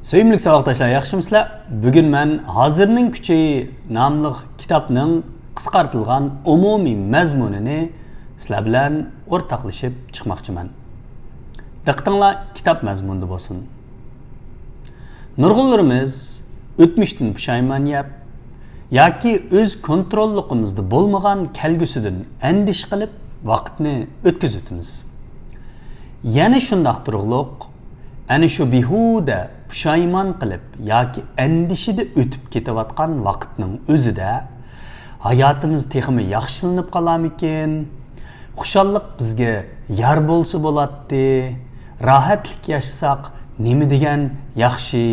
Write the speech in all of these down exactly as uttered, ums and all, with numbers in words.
سۆيۈملۈك ساۋاقداشلار، ياخشىمۇسىلەر؟ بۈگۈن مەن ھازىرنىڭ كۈچى ناملىق كىتابنىڭ قىسقارتىلغان ئومۇمىي مەزمۇنىنى سىلەر بىلەن ئورتاقلىشىپ چىقماقچىمەن. دىققىتىڭلار كىتاب مەزمۇنىدا بولسۇن. نۇرغۇنلىرىمىز ئۆتمۈشتىن پۇشايمان يەپ ياكى ئۆز كونتروللۇقىمىزدا بولمىغان كەلگۈسىدىن ئەندىشە قىلىپ ۋاقىتنى ئۆتكۈزۈۋېتىمىز. يەنە شۇنداق تۇرۇقلۇق، ئەنە شۇ بىھۇدە پۇشايمان قىلىپ ياكى ئەندىشىدە ئۆتۈپ كېتىۋاتقان ۋاقىتنىڭ ئۆزىدە ھاياتىمىز تېخىمۇ ياخشىلىنىپ قالارمىكىن؟ خۇشاللىق بىزگە يار بولسا بولاتتى، راھەتلىك ياشىساق نېمە دېگەن ياخشى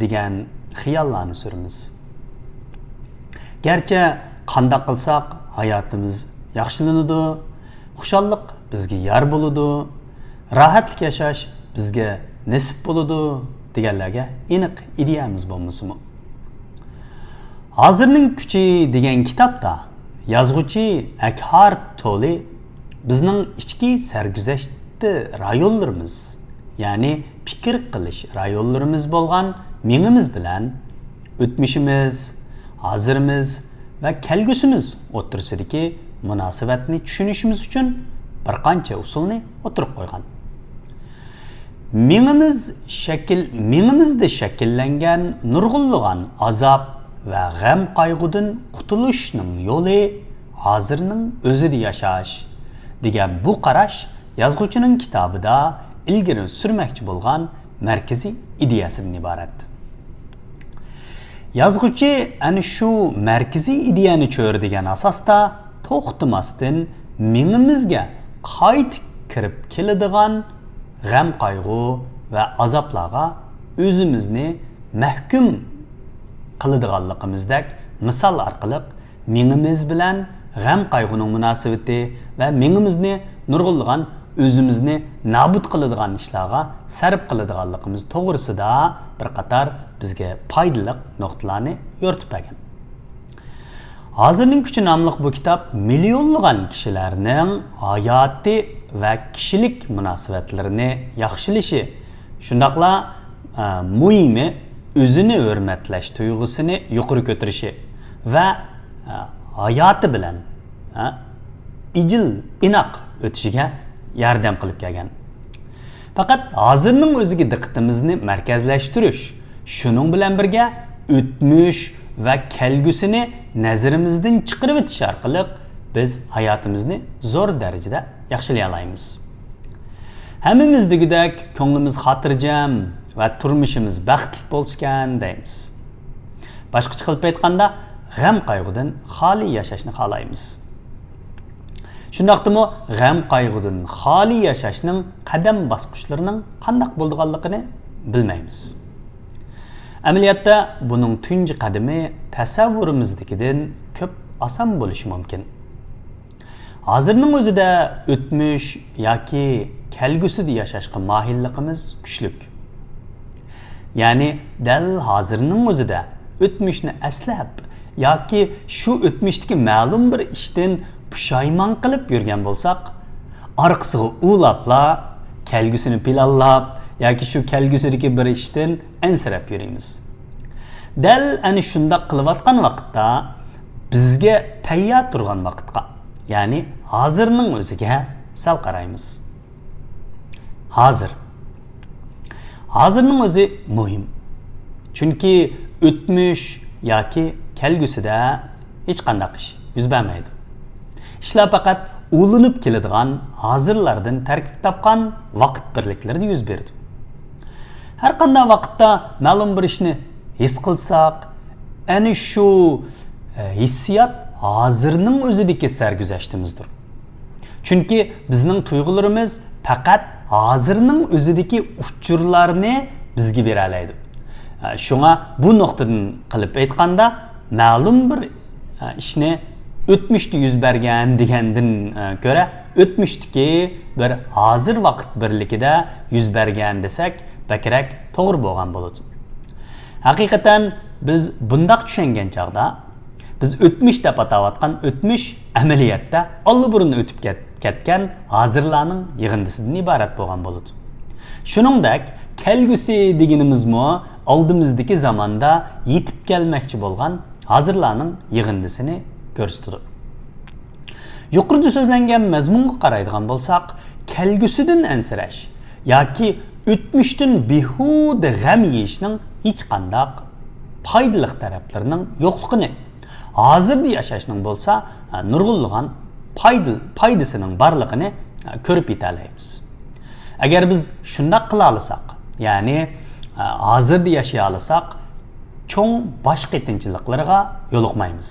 دېگەن خىياللارنى سۈرىمىز. گەرچە قانداق قىلساق ھاياتىمىز ياخشىلىنىدۇ، خۇشاللىق بىزگە يار بولىدۇ، راھەتلىك ياشاش بىزگە نېسىپ بولىدۇ دېگەنلەرگە ئېنىق ئىدىيەمىز بولمىسىمۇ. ھازىرنىڭ كۈچى دېگەن كىتابتا يازغۇچى ئەكھارت تولى بىزنىڭ ئىچكى سەرگۈزەشتە رايونلىرىمىز، يەنى پىكىر قىلىش رايونلىرىمىز بولغان مېڭىمىز بىلەن ئۆتمۈشىمىز، ھازىرىمىز ۋە كەلگۈسىمىز ئوتتۇرىسىدىكى مۇناسىۋەتنى چۈشىنىشىمىز ئۈچۈن بىر قانچە ئۇسۇلنى ئوتتۇرىغا قويغان. مېڭىمىز شەكىل-، مېڭىمىزدە شەكىللەنگەن نۇرغۇنلىغان ئازاب ۋە غەم-قايغۇدىن قۇتۇلۇشنىڭ يولى ھازىرنىڭ ئۆزىدە ياشاش دېگەن بۇ قاراش يازغۇچىنىڭ كىتابىدا ئىلگىرى سۈرمەكچى بولغان مەركىزىي ئىدىيەسىدىن ئىبارەت. يازغۇچى ئەنە شۇ مەركىزىي ئىدىيەنى چۆرىدىگەن ئاساستا توختىماستىن مېڭىمىزگە قايتا كىرىپ كېلىدىغان غەم-قايغۇ ۋە ئازابلارغا ئۆزىمىزنى مەھكۇم قىلىدىغانلىقىمىزدەك مىسال ئارقىلىق مېڭىمىز بىلەن غەم-قايغۇنىڭ مۇناسىۋىتى ۋە مېڭىمىزنى نۇرغۇنلىغان ئۆزىمىزنى نابۇت قىلىدىغان ئىشلارغا سەرپ قىلىدىغانلىقىمىز توغرىسىدا بىر قاتار بىزگە پايدىلىق نۇقتىلارنى يورۇتۇپ بەرگەن. ھازىرنىڭ كۈچى ناملىق بۇ كىتاب مىليونلىغان كىشىلەرنىڭ ھاياتى ۋە كىشىلىك مۇناسىۋەتلىرىنى ياخشىلىشى، شۇنداقلا، ئە، مۇھىمى ئۆزىنى ھۆرمەتلەش تۇيغۇسىنى يۇقىرى كۆتۈرۈشى ۋە، ئە، ھاياتى بىلەن، ئە، ئىجىل ئىناق ئۆتۈشىگە ياردەم قىلىپ كەلگەن. پەقەت ھازىرنىڭ ئۆزىگە دىققىتىمىزنى مەركەزلەشتۈرۈش، شۇنىڭ بىلەن بىرگە ئۆتمۈش ۋە كەلگۈسىنى نەزىرىمىزدىن چىقىرىۋېتىش ئارقىلىق بىز ھاياتىمىزنى زور دەرىجىدە ياخشىلىيالايمىز. ھەممىمىز دېگۈدەك كۆڭلىمىز خاتىرجەم ۋە تۇرمۇشىمىز بەختلىك بولسىكەن دەيمىز. باشقىچە قىلىپ ئېيتقاندا، غەم-قايغۇدىن خالىي ياشاشنى خالايمىز. شۇنداقتىمۇ غەم-قايغۇدىن خالىي ياشاشنىڭ قەدەم باسقۇچلىرىنىڭ قانداق بولىدىغانلىقىنى بىلمەيمىز. ئەمەلىيەتتە بۇنىڭ تۇنجى قەدىمى تەسەۋۋۇرىمىزدىكىدىن كۆپ ئاسان بولۇشى مۇمكىن. ھازىرنىڭ ئۆزىدە ئۆتمۈش ياكى كەلگۈسىدە ياشاشقا مايىللىقىمىز كۈچلۈك. يەنى دەل ھازىرنىڭ ئۆزىدە ئۆتمۈشنى ئەسلەپ ياكى شۇ ئۆتمۈشتىكى مەلۇم بىر ئىشتىن پۇشايمان قىلىپ يۈرگەن بولساق، ئارقىسىغا ئۇۋىلاپلا، كەلگۈسىنى پىلانلاپ ياكى شۇ كەلگۈسىدىكى بىر ئىشتىن ئەنسىرەپ يۈرىمىز. دەل ئەنە شۇنداق قىلىۋاتقان ۋاقىتتا بىزگە تەييار تۇرغان ۋاقىتقا، يەنى ھازىرنىڭ ئۆزىگە سەل قارايمىز. ھازىر. ھازىرنىڭ ئۆزى مۇھىم. چۈنكى ئۆتمۈش ياكى كەلگۈسىدە ھېچقانداق ئىش يۈز بەرمەيدۇ. ئىشلار پەقەت ئۇلىنىپ كېلىدىغان ھازىرلاردىن تەركىب تاپقان ۋاقىت بىرلىكلىرىدە يۈز بېرىدۇ. ھەر قانداق ۋاقىتتا مەلۇم بىر ئىشنى ھېس قىلساق، ئەنە شۇ، ئە، ھېسسىيات ھازىرنىڭ ئۆزىدىكى سەرگۈزەشتىمىزدۇر. چۈنكى بىزنىڭ تۇيغۇلىرىمىز پەقەت ھازىرنىڭ ئۆزىدىكى ئۇچۇرلارنى بىزگە بېرەلەيدۇ. ئە، شۇڭا بۇ نۇقتىدىن قىلىپ ئېيتقاندا، مەلۇم بىر، ئە، ئىشنى ئۆتمۈشتە يۈز بەرگەن دېگەندىن، ئە، كۆرە ئۆتمۈشتىكى بىر ھازىر ۋاقىت بىرلىكىدە يۈز بەرگەن دېسەك بەكرەك توغرا بولغان بولىدۇ. ھەقىقەتەن بىز بۇنداق چۈشەنگەن چاغدا، بىز ئۆتمۈش دەپ ئاتاۋاتقان ئۆتمۈش ئەمەلىيەتتە ئاللىبۇرۇن ئۆتۈپ كەت-، كەتكەن ھازىرلارنىڭ يىغىندىسىدىن ئىبارەت بولغان بولىدۇ. شۇنىڭدەك كەلگۈسى دېگىنىمىزمۇ ئالدىمىزدىكى زاماندا يېتىپ كەلمەكچى بولغان ھازىرلارنىڭ يىغىندىسىنى كۆرسىتىدۇ. يۇقىرىدا سۆزلەنگەن مەزمۇنغا قارايدىغان بولساق، كەلگۈسىدىن ئەنسىرەش ياكى ئۆتمۈشتىن بىھۇدە غەم يېيىشنىڭ ھېچقانداق پايدىلىق تەرەپلىرىنىڭ يوقلۇقىنى، ھازىردا ياشاشنىڭ بولسا نۇرغۇنلىغان پايدا-، پايدىسىنىڭ بارلىقىنى كۆرۈپ يېتەلەيمىز. ئەگەر بىز شۇنداق قىلالىساق، يەنى ھازىردا ياشىيالىساق، چوڭ باش قېتىنچىلىقلىرىغا يولۇقمايمىز.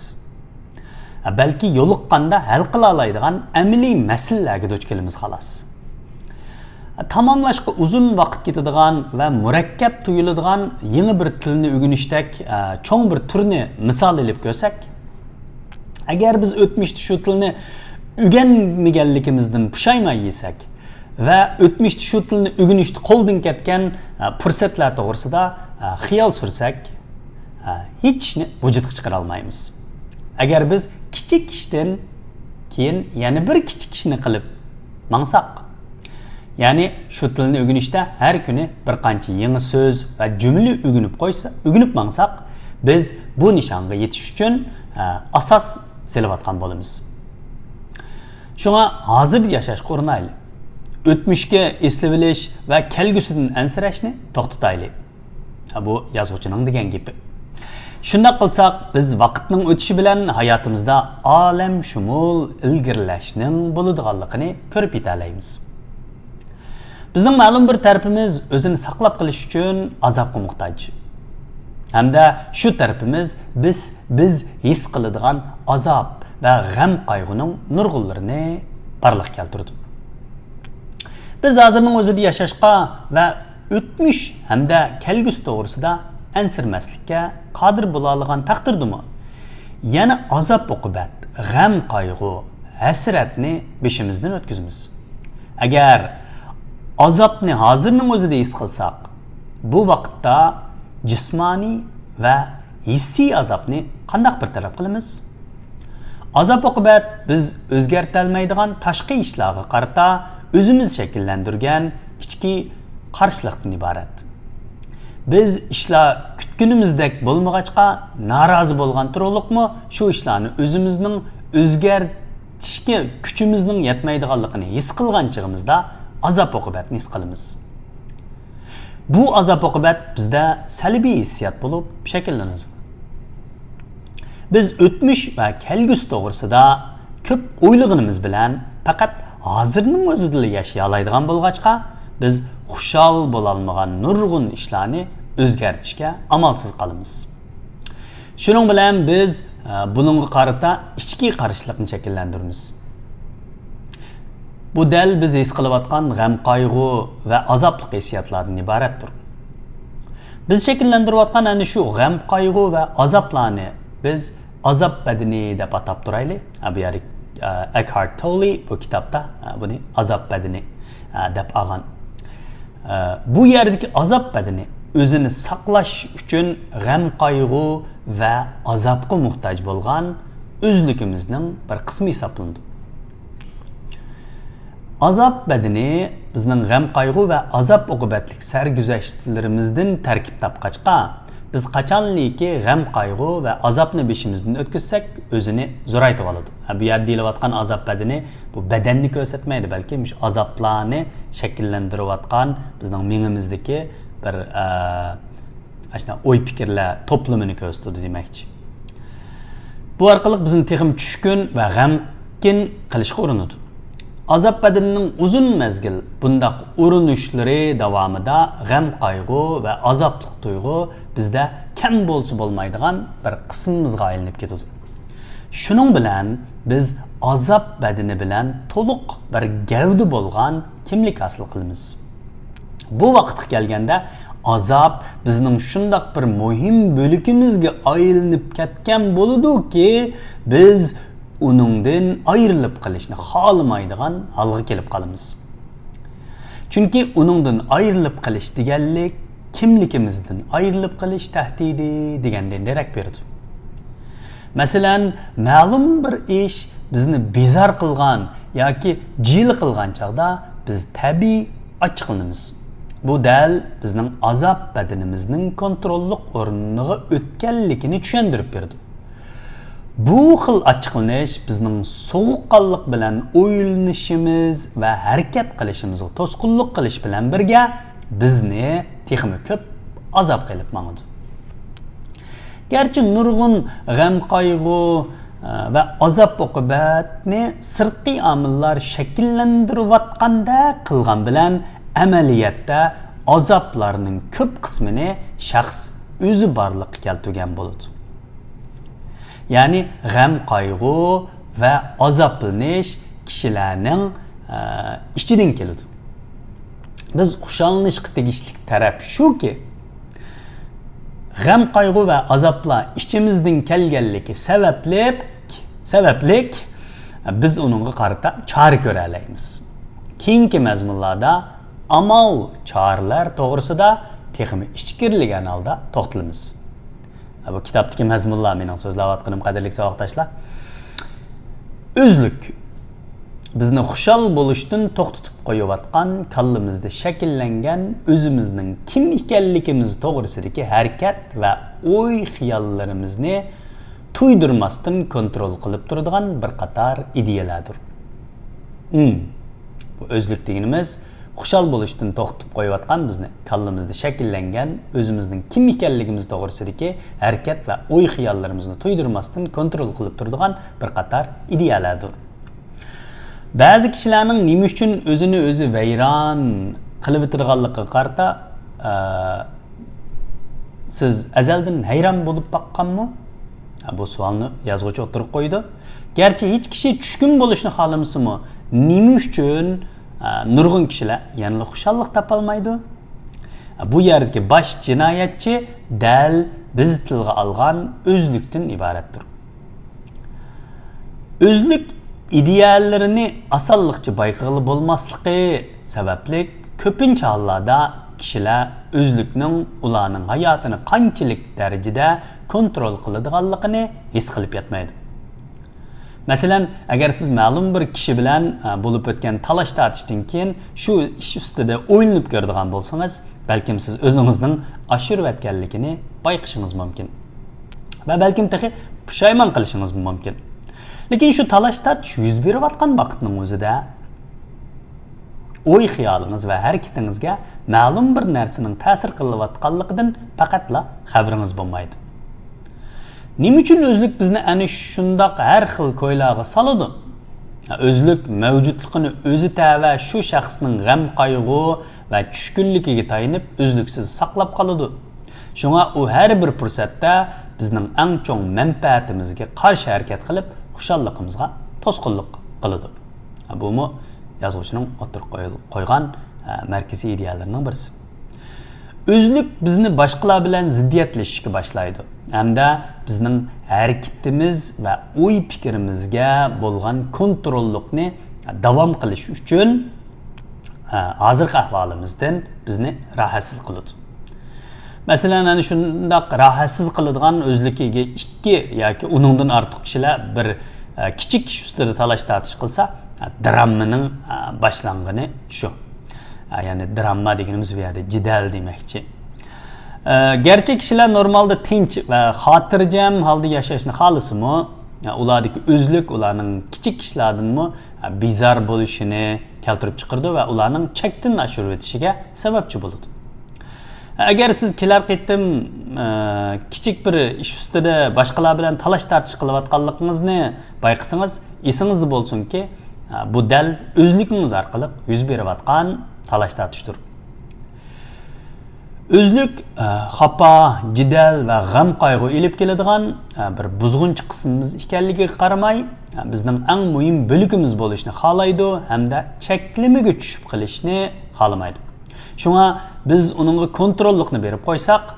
بەلكى يولۇققاندا ھەل قىلالايدىغان ئەمەلىي مەسىلىلەرگە دۇچ كېلىمىز، خالاس. تاماملاشقا ئۇزۇن ۋاقىت كېتىدىغان ۋە مۇرەككەپ تۇيۇلىدىغان يېڭى بىر تىلنى ئۆگىنىشتەك، ئە، چوڭ بىر تۈرنى مىسال ئېلىپ كۆرسەك، ئەگەر بىز ئۆتمۈشتە شۇ تىلنى ئۆگەنمىگەنلىكىمىزدىن پۇشايمان يېسەك ۋە ئۆتمۈشتە شۇ تىلنى ئۆگىنىشتە قولدىن كەتكەن، ئە، پۇرسەتلەر توغرىسىدا، ئە، خىيال سۈرسەك، ئە، ھېچ ئىشنى ۋۇجۇدقا چىقىرالمايمىز. ئەگەر بىز كىچىك ئىشتىن كېيىن يەنە بىر كىچىك ئىشنى قىلىپ ماڭساق، يەنى شۇ تىلنى ئۆگىنىشتە ھەر كۈنى بىر قانچە يېڭى سۆز ۋە جۈملە ئۆگىنىپ قويسا، ئۆگىنىپ ماڭساق، بىز بۇ نىشانغا يېتىش ئۈچۈن، ئە، ئاساس سېلىۋاتقان بولىمىز. شۇڭا ھازىردا ياشاشقا ئۇرۇنايلى. ئۆتمۈشكە ئېسىلىۋېلىش ۋە كەلگۈسىدىن ئەنسىرەشنى توختىتايلى. بۇ يازغۇچىنىڭ دېگەن گېپى. شۇنداق قىلساق، بىز ۋاقىتنىڭ ئۆتۈشى بىلەن ھاياتىمىزدا ئالەمشۇمۇل ئىلگىرىلەشنىڭ بولىدىغانلىقىنى كۆرۈپ يېتەلەيمىز. بىزنىڭ مەلۇم بىر تەرىپىمىز ئۆزىنى ساقلاپ قېلىش ئۈچۈن ئازابقا موھتاج. ھەمدە شۇ تەرىپىمىز بىز، بىز ھېس قىلىدىغان ئازاب ۋە غەم-قايغۇنىڭ نۇرغۇنلىرىنى بارلىققا كەلتۈرىدۇ. بىز ھازىرنىڭ ئۆزىدە ياشاشقا ۋە ئۆتمۈش ھەمدە كەلگۈسى توغرىسىدا ئەنسىرىمەسلىككە قادىر بولالىغان تەقدىردىمۇ، يەنە ئازاب-ئوقۇبەت، غەم-قايغۇ، ھەسرەتنى بېشىمىزدىن ئۆتكۈزىمىز. ئەگەر ئازابنى ھازىرنىڭ ئۆزىدە ھېس قىلساق، بۇ ۋاقىتتا جىسمانىي ۋە ھېسسىي ئازابنى قانداق بىر تەرەپ قىلىمىز؟ ئازاب-ئوقۇبەت بىز ئۆزگەرتەلمەيدىغان تاشقى ئىشلارغا قارىتا ئۆزىمىز شەكىللەندۈرگەن ئىچكى قارشىلىقتىن ئىبارەت. بىز ئىشلار كۈتكىنىمىزدەك بولمىغاچقا نارازى بولغان تۇرۇقلۇقمۇ شۇ ئىشلارنى ئۆزىمىزنىڭ ئۆزگەرتىشكە كۈچىمىزنىڭ يەتمەيدىغانلىقىنى ھېس قىلغان چېغىمىزدا ئازاب-ئوقۇبەتنى ھېس قىلىمىز. بۇ ئازاب-ئوقۇبەت بىزدە سەلبىي ھېسسىيات بولۇپ شەكىللىنىدۇ. بىز ئۆتمۈش ۋە كەلگۈسى توغرىسىدا كۆپ ئويلىغىنىمىز بىلەن پەقەت ھازىرنىڭ ئۆزىدىلا ياشىيالايدىغان بولغاچقا، بىز خۇشال بولالمىغان نۇرغۇن ئىشلارنى ئۆزگەرتىشكە ئامالسىز قالىمىز. شۇنىڭ بىلەن بىز، ئە، بۇنىڭغا قارىتا ئىچكى قارشىلىقنى شەكىللەندۈرىمىز. بۇ دەل بىز ھېس قىلىۋاتقان غەم-قايغۇ ۋە ئازابلىق ھېسسىياتلاردىن ئىبارەتتۇر. بىز شەكىللەندۈرۈۋاتقان ئەنە شۇ غەم-قايغۇ ۋە ئازابلارنى بىز ئازاب بەدىنى دەپ ئاتاپ تۇرايلى. ھە، بۇ يەردە، ئە، ئەكھارت تولى بۇ كىتابتا، ئە، بۇنى ئازاب بەدىنى، ئە، دەپ ئالغان. ئە، بۇ يەردىكى ئازاب بەدىنى ئۆزىنى ساقلاش ئۈچۈن غەم-قايغۇ ۋە ئازابقا موھتاج بولغان ئۆزلۈكىمىزنىڭ بىر قىسمى ھېسابلىنىدۇ. ئازاب بەدىنى بىزنىڭ غەم-قايغۇ ۋە ئازاب-ئوقۇبەتلىك سەرگۈزەشتلىرىمىزدىن تەركىب تاپقاچقا، بىز قاچانلىكى غەم-قايغۇ ۋە ئازابنى بېشىمىزدىن ئۆتكۈزسەك، ئۆزىنى زورايتىۋالىدۇ. ھە، بۇ يەردە دېيىلىۋاتقان ئازاب بەدىنى بۇ بەدەننى كۆرسەتمەيدۇ، بەلكى مۇشۇ ئازابلارنى شەكىللەندۈرۈۋاتقان بىزنىڭ مېڭىمىزدىكى بىر، ئە، ئاشۇنداق ئوي-پىكىرلەر توپلىمىنى كۆرسىتىدۇ دېمەكچى. بۇ ئارقىلىق بىزنى تېخىمۇ چۈشكۈن ۋە غەمكىن قىلىشقا ئۇرۇنىدۇ. ئازاب بەدىنىنىڭ ئۇزۇن مەزگىل بۇنداق ئۇرۇنۇشلىرى داۋامىدا غەم-قايغۇ ۋە ئازابلىق تۇيغۇ بىزدە كەم بولسا بولمايدىغان بىر قىسمىمىزغا ئايلىنىپ كېتىدۇ. شۇنىڭ بىلەن بىز ئازاب بەدىنى بىلەن تولۇق بىر گەۋدە بولغان كىملىك ھاسىل قىلىمىز. بۇ ۋاقىتقا كەلگەندە ئازاب بىزنىڭ شۇنداق بىر مۇھىم بۆلىكىمىزگە ئايلىنىپ كەتكەن بولىدۇكى، بىز ئۇنىڭدىن ئايرىلىپ قېلىشنى خالىمايدىغان ھالغا كېلىپ قالىمىز. چۈنكى ئۇنىڭدىن ئايرىلىپ قېلىش دېگەنلىك كىملىكىمىزدىن ئايرىلىپ قېلىش تەھدىتى دېگەندىن دېرەك بېرىدۇ. مەسىلەن، مەلۇم بىر ئىش بىزنى بىزار قىلغان ياكى جىلە قىلغان چاغدا بىز تەبىئىي ئاچچىقلىنىمىز. بۇ دەل بىزنىڭ ئازاب بەدىنىمىزنىڭ كونتروللۇق ئورنىغا ئۆتكەنلىكىنى چۈشەندۈرۈپ بېرىدۇ. بۇ خىل ئاچچىقلىنىش بىزنىڭ سوغۇققانلىق بىلەن ئويلىنىشىمىز ۋە ھەرىكەت قىلىشىمىزغا توسقۇنلۇق قىلىش بىلەن بىرگە، بىزنى تېخىمۇ كۆپ ئازابقا ئېلىپ ماڭىدۇ. گەرچە نۇرغۇن غەم-قايغۇ، ئە، ۋە ئازاب-ئوقۇبەتنى سىرتقى ئامىللار شەكىللەندۈرۈۋاتقاندەك قىلغان بىلەن، ئەمەلىيەتتە ئازابلارنىڭ كۆپ قىسمىنى شەخس ئۆزى بارلىققا كەلتۈرگەن بولىدۇ. يەنى غەم-قايغۇ ۋە ئازابلىنىش كىشىلەرنىڭ، ئە، ئىچىدىن كېلىدۇ. بىز خۇشاللىنىشقا تېگىشلىك تەرەپ شۇكى، غەم-قايغۇ ۋە ئازابلار ئىچىمىزدىن كەلگەنلىكى سەۋەبلىك، سەۋەبلىك بىز ئۇنىڭغا قارىتا چارە كۆرەلەيمىز. كېيىنكى مەزمۇنلاردا ئامال، چارىلەر توغرىسىدا تېخىمۇ ئىچكىرىلىگەن ھالدا توختىلىمىز. بۇ كىتابتىكى مەزمۇنلار مېنىڭ سۆزلەۋاتقىنىم، قەدىرلىك ساۋاقداشلار. ئۆزلۈك. بىزنى خۇشال بولۇشتىن توختىتىپ قويۇۋاتقان، كاللىمىزدا شەكىللەنگەن، ئۆزىمىزنىڭ كىم ئىكەنلىكىمىز توغرىسىدىكى ھەرىكەت ۋە ئوي-خىياللىرىمىزنى تۇيدۇرماستىن كونترول قىلىپ تۇرىدىغان بىر قاتار ئىدىيەلەردۇر. ئىم، بۇ ئۆزلۈك دېگىنىمىز خۇشال بولۇشتىن توختىتىپ قويۇۋاتقان، بىزنى كاللىمىزدا شەكىللەنگەن، ئۆزىمىزنىڭ كىم ئىكەنلىكىمىز توغرىسىدىكى ھەرىكەت ۋە ئوي-خىياللىرىمىزنى تۇيدۇرماستىن كونترول قىلىپ تۇرىدىغان بىر قاتار ئىدىيەلەردۇر. بەزى كىشىلەرنىڭ نېمە ئۈچۈن ئۆزىنى ئۆزى ۋەيران قىلىۋېتىدىغانلىقىغا قارىتا، ئە، سىز ئەزەلدىن ھەيران بولۇپ باققانمۇ؟ ھە، بۇ سوئالنى يازغۇچى ئوتتۇرىغا قويىدۇ. گەرچە ھېچ كىشى چۈشكۈن بولۇشنى خالىمىسىمۇ، نېمە ئۈچۈن، ئە، نۇرغۇن كىشىلەر يەنىلا خۇشاللىق تاپالمايدۇ؟ بۇ يەردىكى باش جىنايەتچى دەل بىز تىلغا ئالغان ئۆزلۈكتىن ئىبارەتتۇر. ئۆزلۈك ئىدىيەلىرىنى ئاسانلىقچە بايقىغىلى بولماسلىقى سەۋەبلىك، كۆپىنچە ھاللاردا كىشىلەر ئۆزلۈكنىڭ ئۇلارنىڭ ھاياتىنى قانچىلىك دەرىجىدە كونترول قىلىدىغانلىقىنى ھېس قىلىپ يەتمەيدۇ. مەسىلەن، ئەگەر سىز مەلۇم بىر كىشى بىلەن، ئە، بولۇپ ئۆتكەن تالاش-تارتىشتىن كېيىن شۇ ئىش ئۈستىدە ئويلىنىپ كۆرىدىغان بولسىڭىز، بەلكىم سىز ئۆزىڭىزنىڭ ئاشۇرۇۋەتكەنلىكىنى بايقىشىڭىز مۇمكىن. ۋە بەلكىم تېخى پۇشايمان قىلىشىڭىزمۇ مۇمكىن. لېكىن شۇ تالاش-تارتىش يۈز بېرىۋاتقان ۋاقىتنىڭ ئۆزىدە ئوي-خىيالىڭىز ۋە ھەرىكىتىڭىزگە مەلۇم بىر نەرسىنىڭ تەسىر قىلىۋاتقانلىقىدىن پەقەتلا خەۋىرىڭىز بولمايدۇ. نېمە ئۈچۈن ئۆزلۈك بىزنى ئەنە شۇنداق ھەر خىل كويلارغا سالىدۇ؟ ئۆزلۈك مەۋجۇتلۇقىنى ئۆزى تەۋە شۇ شەخسنىڭ غەم-قايغۇ ۋە چۈشكۈنلۈكىگە تايىنىپ ئۈزلۈكسىز ساقلاپ قالىدۇ. شۇڭا ئۇ ھەر بىر پۇرسەتتە بىزنىڭ ئەڭ چوڭ مەنپەئەتىمىزگە قارشى ھەرىكەت قىلىپ، خۇشاللىقىمىزغا توسقۇنلۇق قىلىدۇ. بۇمۇ يازغۇچىنىڭ ئوتتۇرىغا قويۇل-، قويغان، ئە، مەركىزىي ئىدىيەلىرىنىڭ بىرسى. ئۆزلۈك بىزنى باشقىلار بىلەن زىددىيەتلىشىشكە باشلايدۇ ھەمدە بىزنىڭ ھەرىكىتىمىز ۋە ئوي-پىكرىمىزگە بولغان كونتروللۇقنى داۋام قىلىش ئۈچۈن، ئە، ھازىرقى ئەھۋالىمىزدىن بىزنى راھەتسىز قىلىدۇ. مەسىلەن، ئەنە شۇنداق راھەتسىز قىلىدىغان ئۆزلۈكىگە ئىككى ياكى ئۇنىڭدىن ئارتۇق كىشىلەر بىر، ئە، كىچىك ئىش ئۈستىدە تالاش-تارتىش قىلسا، ئە، دراممىنىڭ، ئە، باشلانغىنى شۇ. ئە، يەنى درامما دېگىنىمىز بۇ يەردە جېدەل دېمەكچى. ئە، گەرچە كىشىلەر نورمالدا تىنچ ۋە خاتىرجەم ھالدا ياشاشنى خالىسىمۇ، ئە، ئۇلاردىكى ئۆزلۈك ئۇلارنىڭ كىچىك ئىشلاردىنمۇ، ئە، بىزار بولۇشىنى كەلتۈرۈپ چىقىرىدۇ ۋە ئۇلارنىڭ چەكتىن ئاشۇرۇۋېتىشىگە سەۋەبچى بولىدۇ. ئەگەر سىز كېلەر قېتىم، ئە، كىچىك بىر ئىش ئۈستىدە باشقىلار بىلەن تالاش-تارتىش قىلىۋاتقانلىقىڭىزنى بايقىسىڭىز، ئېسىڭىزدە بولسۇنكى، ئە، بۇ دەل ئۆزلۈكىڭىز ئارقىلىق يۈز بېرىۋاتقان تالاش-تارتىشتۇر. ئۆزلۈك، ئە، خاپا، جېدەل ۋە غەم-قايغۇ ئېلىپ كېلىدىغان، ئە، بىر بۇزغۇنچى قىسمىمىز ئىكەنلىكىگە قارىماي، ئە، بىزنىڭ ئەڭ مۇھىم بۆلىكىمىز بولۇشنى خالايدۇ ھەمدە چەكلىمىگە چۈشۈپ قېلىشنى خالىمايدۇ. شۇڭا بىز ئۇنىڭغا كونتروللۇقنى بېرىپ قويساق،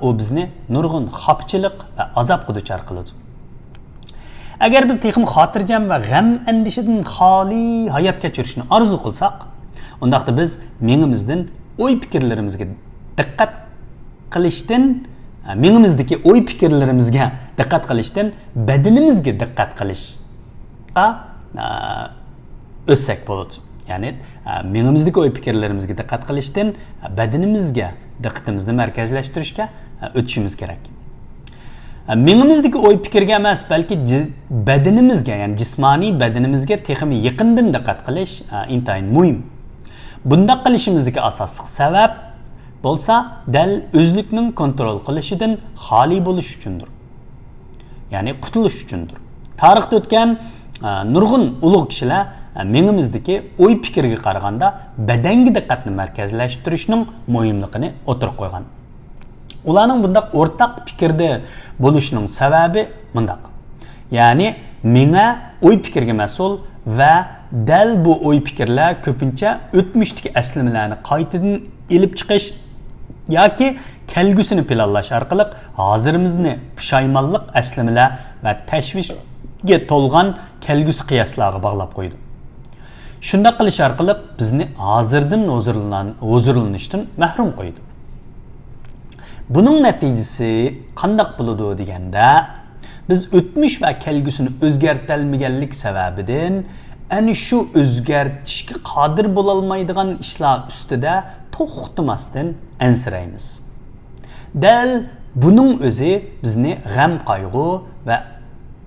ئۇ بىزنى نۇرغۇن خاپىچىلىق ۋە ئازابقا دۇچار قىلىدۇ. ئەگەر بىز تېخىمۇ خاتىرجەم ۋە غەم-ئەندىشىدىن خالىي ھايات كەچۈرۈشنى ئارزۇ قىلساق، ئۇنداقتا بىز مېڭىمىزدىن ئوي-پىكىرلىرىمىزگە دىققەت قىلىشتىن، مېڭىمىزدىكى ئوي-پىكىرلىرىمىزگە دىققەت قىلىشتىن بەدىنىمىزگە دىققەت قىلىشقا، ئە، ئۆتسەك بولىدۇ. يەنى، ئە، مېڭىمىزدىكى ئوي پىكىرلىرىمىزگە دىققەت قىلىشتىن، ئە، بەدىنىمىزگە دىققىتىمىزنى مەركەزلەشتۈرۈشكە، ئە، ئۆتۈشىمىز كېرەك. ئە، مېڭىمىزدىكى ئوي پىكىرگە ئەمەس، بەلكى جى-، بەدىنىمىزگە، يەنى جىسمانىي بەدىنىمىزگە تېخىمۇ يېقىندىن دىققەت قىلىش، ئە، ئىنتايىن مۇھىم. بۇنداق قىلىشىمىزدىكى ئاساسلىق سەۋەب بولسا دەل ئۆزلۈكنىڭ كونترول قىلىشىدىن خالىي بولۇش ئۈچۈندۇر. يەنى قۇتۇلۇش ئۈچۈندۇر. تارىختا ئۆتكەن، ئە، نۇرغۇن ئۇلۇغ كىشىلەر، ئە، مېڭىمىزدىكى ئوي پىكىرگە قارىغاندا بەدەنگە دىققەتنى مەركەزلەشتۈرۈشنىڭ مۇھىملىقىنى ئوتتۇرىغا قويغان. ئۇلارنىڭ بۇنداق ئورتاق پىكىردە بولۇشىنىڭ سەۋەبى مۇنداق. يەنى مېڭە ئوي پىكىرگە مەسئۇل ۋە دەل بۇ ئوي پىكىرلەر كۆپىنچە ئۆتمۈشتىكى ئەسلىمىلەرنى قايتىدىن ئېلىپ چىقىش ياكى كەلگۈسىنى پىلانلاش ئارقىلىق ھازىرىمىزنى پۇشايمانلىق ئەسلىمىلەر ۋە تەشۋىشكە تولغان كەلگۈسى قىياسلارغا باغلاپ قويىدۇ. شۇنداق قىلىش ئارقىلىق بىزنى ھازىردىن ھۇزۇرلىنىش-، ھۇزۇرلىنىشتىن مەھرۇم قويىدۇ. بۇنىڭ نەتىجىسى قانداق بولىدۇ دېگەندە، بىز ئۆتمۈش ۋە كەلگۈسىنى ئۆزگەرتەلمىگەنلىك سەۋەبىدىن، ئەنە شۇ ئۆزگەرتىشكە قادىر بولالمايدىغان ئىشلار ئۈستىدە توختىماستىن ئەنسىرەيمىز. دەل بۇنىڭ ئۆزى بىزنى غەم-قايغۇ ۋە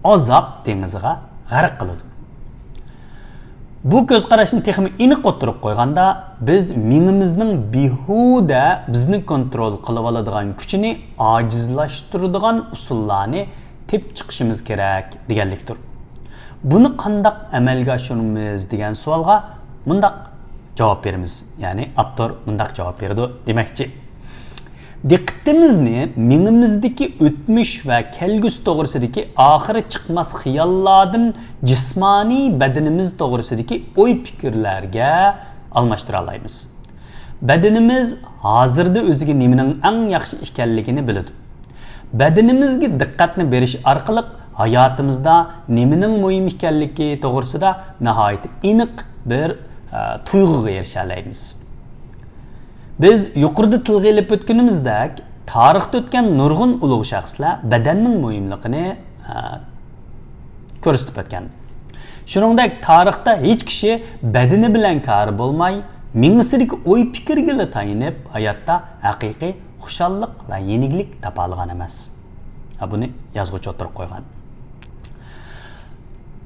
ئازاب دېڭىزىغا غەرق قىلىدۇ. بۇ كۆز قاراشنى تېخىمۇ ئېنىق ئوتتۇرىغا قويغاندا، بىز مېڭىمىزنىڭ بىھۇدە بىزنى كونترول قىلىۋالىدىغان كۈچىنى ئاجىزلاشتۇرىدىغان ئۇسۇللارنى تېپىپ چىقىشىمىز كېرەك دېگەنلىكتۇر. بۇنى قانداق ئەمەلگە ئاشۇرىمىز دېگەن سوئالغا مۇنداق جاۋاب بېرىمىز، يەنى ئاپتور مۇنداق جاۋاب بېرىدۇ دېمەكچى. دىققىتىمىزنى مېڭىمىزدىكى ئۆتمۈش ۋە كەلگۈسى توغرىسىدىكى ئاخىرى چىقماس خىياللاردىن جىسمانىي بەدىنىمىز توغرىسىدىكى ئوي پىكىرلەرگە ئالماشتۇرالايمىز. بەدىنىمىز ھازىردا ئۆزىگە نېمىنىڭ ئەڭ ياخشى ئىكەنلىكىنى بىلىدۇ. بەدىنىمىزگە دىققەتنى بېرىش ئارقىلىق ھاياتىمىزدا نېمىنىڭ مۇھىم ئىكەنلىكى توغرىسىدا ناھايىتى ئېنىق بىر، ئە، تۇيغۇغا ئېرىشەلەيمىز. بىز يۇقىرىدا تىلغا ئېلىپ ئۆتكىنىمىزدەك، تارىختا ئۆتكەن نۇرغۇن ئۇلۇغ شەخسلەر بەدەننىڭ مۇھىملىقىنى، ئە، كۆرسىتىپ ئۆتكەن. شۇنىڭدەك تارىختا ھېچ كىشى بەدىنى بىلەن كارى بولماي، مېڭىسىدىكى ئوي پىكىرگىلا تايىنىپ ھاياتتا ھەقىقىي خۇشاللىق ۋە يېنىكلىك تاپالىغان ئەمەس. ھە، بۇنى يازغۇچى ئوتتۇرىغا قويغان.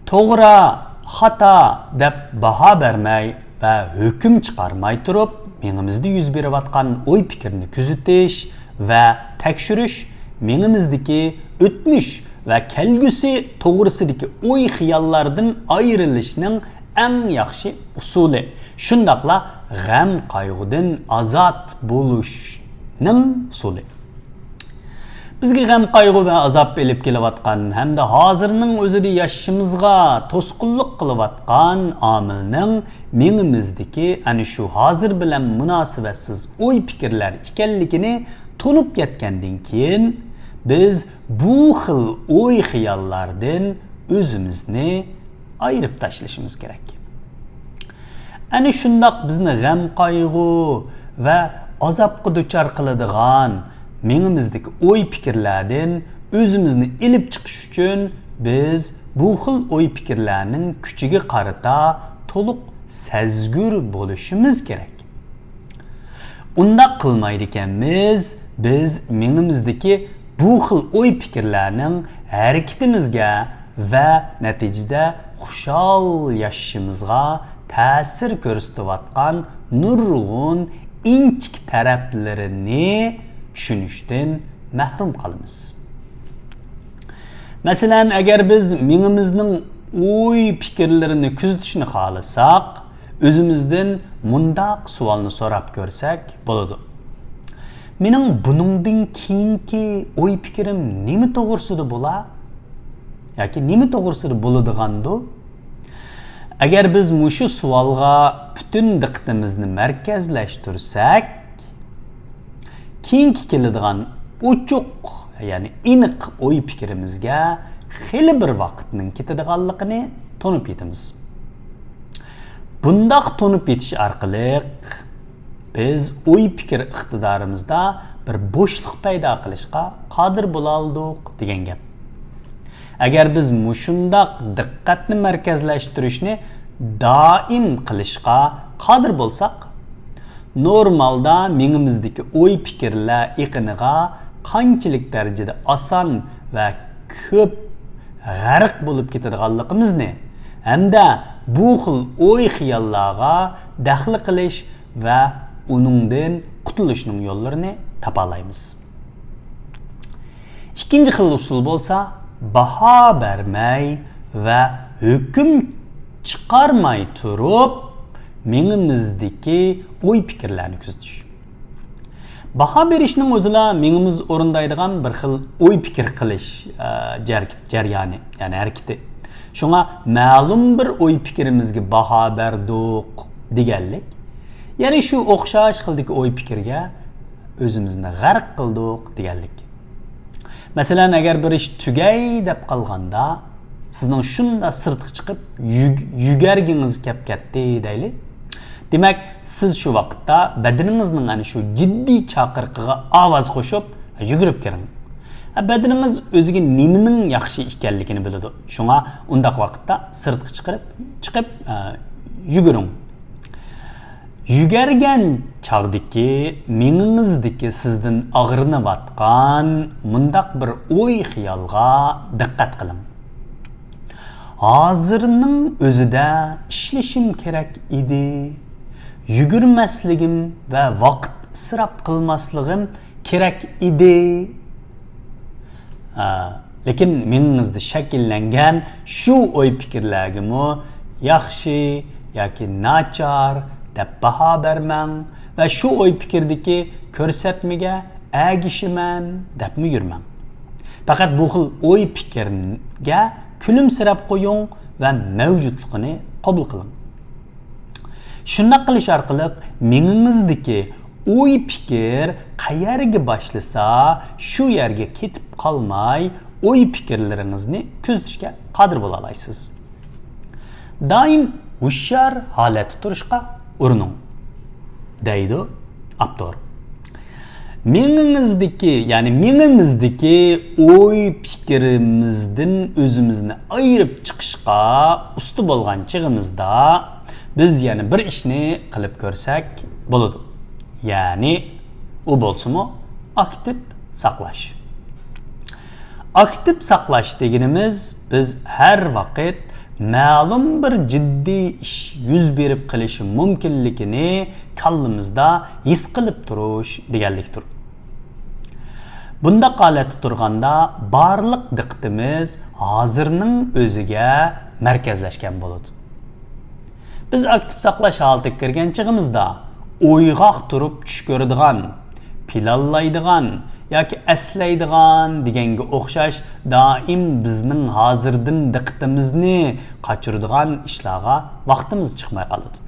توغرا، خاتا دەپ باھا بەرمەي ۋە ھۆكۈم چىقارماي تۇرۇپ، مېڭىمىزدە يۈز بېرىۋاتقان ئوي پىكىرنى كۆزىتىش ۋە تەكشۈرۈش مېڭىمىزدىكى ئۆتمۈش ۋە كەلگۈسى توغرىسىدىكى ئوي خىياللاردىن ئايرىلىشنىڭ ئەڭ ياخشى ئۇسۇلى، شۇنداقلا غەم قايغۇدىن ئازاد بولۇشنىڭ ئۇسۇلى. بىزگە غەم قايغۇ ۋە ئازاب ئېلىپ كېلىۋاتقان ھەمدە ھازىرنىڭ ئۆزىدە ياشىشىمىزغا توسقۇنلۇق قىلىۋاتقان ئامىلنىڭ مېڭىمىزدىكى ئەنە شۇ ھازىر بىلەن مۇناسىۋەتسىز ئوي پىكىرلەر ئىكەنلىكىنى تونۇپ يەتكەندىن كېيىن، بىز بۇ خىل ئوي خىياللاردىن ئۆزىمىزنى ئايرىپ تاشلىشىمىز كېرەك. ئەنە شۇنداق بىزنى غەم قايغۇ ۋە ئازابقا دۇچار قىلىدىغان مېڭىمىزدىكى ئوي پىكىرلەردىن ئۆزىمىزنى ئېلىپ چىقىش ئۈچۈن بىز بۇ خىل ئوي پىكىرلەرنىڭ كۈچىگە قارىتا تولۇق سەزگۈر بولۇشىمىز كېرەك. ئۇنداق قىلمايدىكەنمىز، بىز مېڭىمىزدىكى بۇ خىل ئوي پىكىرلەرنىڭ ھەرىكىتىمىزگە ۋە نەتىجىدە خۇشال ياشىشىمىزغا تەسىر كۆرسىتىۋاتقان نۇرغۇن ئىنچىكە تەرەپلىرىنى چۈشىنىشتىن مەھرۇم قالىمىز. مەسىلەن، ئەگەر بىز مېڭىمىزنىڭ ئوي پىكىرلىرىنى كۆزىتىشنى خالىساق، ئۆزىمىزدىن مۇنداق سوئالنى سوراپ كۆرسەك بولىدۇ. مېنىڭ بۇنىڭدىن كېيىنكى ئوي پىكرىم نېمە توغرىسىدا بولا؟ ياكى نېمە توغرىسىدا بولىدىغاندۇ؟ ئەگەر بىز مۇشۇ سوئالغا پۈتۈن دىققىتىمىزنى مەركەزلەشتۈرسەك، كېيىنكى كېلىدىغان ئوچۇق، يەنى ئېنىق ئوي پىكرىمىزگە خېلى بىر ۋاقىتنىڭ كېتىدىغانلىقىنى تونۇپ يېتىمىز. بۇنداق تونۇپ يېتىش ئارقىلىق بىز ئوي پىكىر ئىقتىدارىمىزدا بىر بوشلۇق پەيدا قىلىشقا قادىر بولالىدۇق دېگەن گەپ. ئەگەر بىز مۇشۇنداق دىققەتنى مەركەزلەشتۈرۈشنى دائىم قىلىشقا قادىر بولساق، نورمالدا مېڭىمىزدىكى ئوي-پىكىرلەر ئېقىنىغا قانچىلىك دەرىجىدە ئاسان ۋە كۆپ غەرق بولۇپ كېتىدىغانلىقىمىزنى ھەمدە بۇ خىل ئوي-خىياللارغا دەخلى قىلىش ۋە ئۇنىڭدىن قۇتۇلۇشنىڭ يوللىرىنى تاپالايمىز. ئىككىنچى خىل ئۇسۇل بولسا، باھا بەرمەي ۋە ھۆكۈم چىقارماي تۇرۇپ، مېڭىمىزدىكى ئوي-پىكىرلەرنى كۆزىتىش. باھا بېرىشنىڭ ئۆزىلا مېڭىمىز ئورۇندايدىغان بىر خىل ئوي-پىكىر قىلىش، ئە، جەر-، جەريانى، يەنى ھەرىكىتى. شۇڭا مەلۇم بىر ئوي-پىكرىمىزگە باھا بەردۇق دېگەنلىك، يەنى شۇ ئوخشاش خىلدىكى ئوي-پىكىرگە ئۆزىمىزنى غەرق قىلدۇق دېگەنلىك. مەسىلەن، ئەگەر بىر ئىش تۈگەي دەپ قالغاندا، سىزنىڭ شۇنداق سىرتقا چىقىپ يۈگ-، يۈگەرگىڭىز كەپ كەتتى دەيلى. دېمەك، سىز شۇ ۋاقىتتا بەدىنىڭىزنىڭ ئەنە شۇ جىددىي چاقىرىقىغا ئاۋاز قوشۇپ، يۈگۈرۈپ كىرىڭ. بەدىنىڭىز ئۆزىگە نېمىنىڭ ياخشى ئىكەنلىكىنى بىلىدۇ. شۇڭا ئۇنداق ۋاقىتتا سىرتقا چىقىرىپ، چىقىپ، ئە، يۈگۈرۈڭ. يۈگەرگەن چاغدىكى مېڭىڭىزدىكى سىزدىن ئاغرىنىۋاتقان مۇنداق بىر ئوي-خىيالغا دىققەت قىلىڭ. ھازىرنىڭ ئۆزىدە ئىشلىشىم كېرەك ئىدى. يۈگۈرمەسلىكىم ۋە ۋاقىت ئىسراپ قىلماسلىقىم كېرەك ئىدى. ئا، لېكىن مېڭىڭىزدە شەكىللەنگەن شۇ ئوي-پىكىرلەرگىمۇ ياخشى ياكى ناچار دەپ باھا بەرمەڭ ۋە شۇ ئوي-پىكىردىكى كۆرسەتمىگە ئەگىشىمەن دەپمۇ يۈرمەڭ. پەقەت بۇ خىل ئوي-پىكىرگە كۈلۈمسىرەپ قويۇڭ ۋە مەۋجۇتلۇقىنى قوبۇل قىلىڭ. شۇنداق قىلىش ئارقىلىق مېڭىڭىزدىكى ئوي-پىكىر قەيەرگە باشلىسا، شۇ يەرگە كېتىپ قالماي، ئوي-پىكىرلىرىڭىزنى كۆزىتىشكە قادىر بولالايسىز. دائىم ھوشيار ھالەتتە تۇرۇشقا ئۇرۇنۇڭ، دەيدۇ ئاپتور. مېڭىڭىزدىكى، يەنى مېڭىمىزدىكى ئوي-پىكرىمىزدىن ئۆزىمىزنى ئايرىپ چىقىشقا ئۇستا بولغان چېغىمىزدا، بىز يەنە بىر ئىشنى قىلىپ كۆرسەك بولىدۇ. يەنى ئۇ بولسىمۇ ئاكتىپ ساقلاش. ئاكتىپ ساقلاش دېگىنىمىز، بىز ھەر ۋاقىت مەلۇم بىر جىددىي ئىش يۈز بېرىپ قېلىشى مۇمكىنلىكىنى كاللىمىزدا ھېس قىلىپ تۇرۇش دېگەنلىكتۇر. بۇنداق ھالەتتە تۇرغاندا بارلىق دىققىتىمىز ھازىرنىڭ ئۆزىگە مەركەزلەشكەن بولىدۇ. بىز ئاكتىپ ساقلاش ھالىتىگە كىرگەن چېغىمىزدا ئويغاق تۇرۇپ چۈش كۆرىدىغان، پىلانلايدىغان ياكى ئەسلەيدىغان دېگەنگە ئوخشاش دائىم بىزنىڭ ھازىردىن دىققىتىمىزنى قاچۇرىدىغان ئىشلارغا ۋاقتىمىز چىقماي قالىدۇ.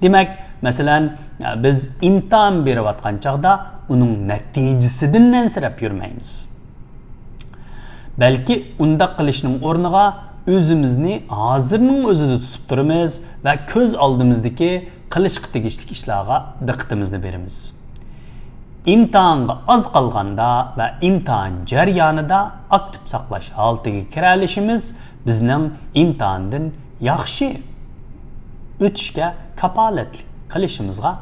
دېمەك، مەسىلەن، بىز ئىمتىھان بېرىۋاتقان چاغدا ئۇنىڭ نەتىجىسىدىن ئەنسىرەپ يۈرمەيمىز. بەلكى ئۇنداق قىلىشنىڭ ئورنىغا ئۆزىمىزنى ھازىرنىڭ ئۆزىدە تۇتۇپ تۇرىمىز ۋە كۆز ئالدىمىزدىكى قىلىشقا تېگىشلىك ئىشلارغا دىققىتىمىزنى بېرىمىز. ئىمتىھانغا ئاز قالغاندا ۋە ئىمتىھان جەريانىدا ئاكتىپ ساقلاش ھالىتىگە كىرەلىشىمىز بىزنىڭ ئىمتىھاندىن ياخشى ئۆتۈشكە كاپالەتلىك قىلىشىمىزغا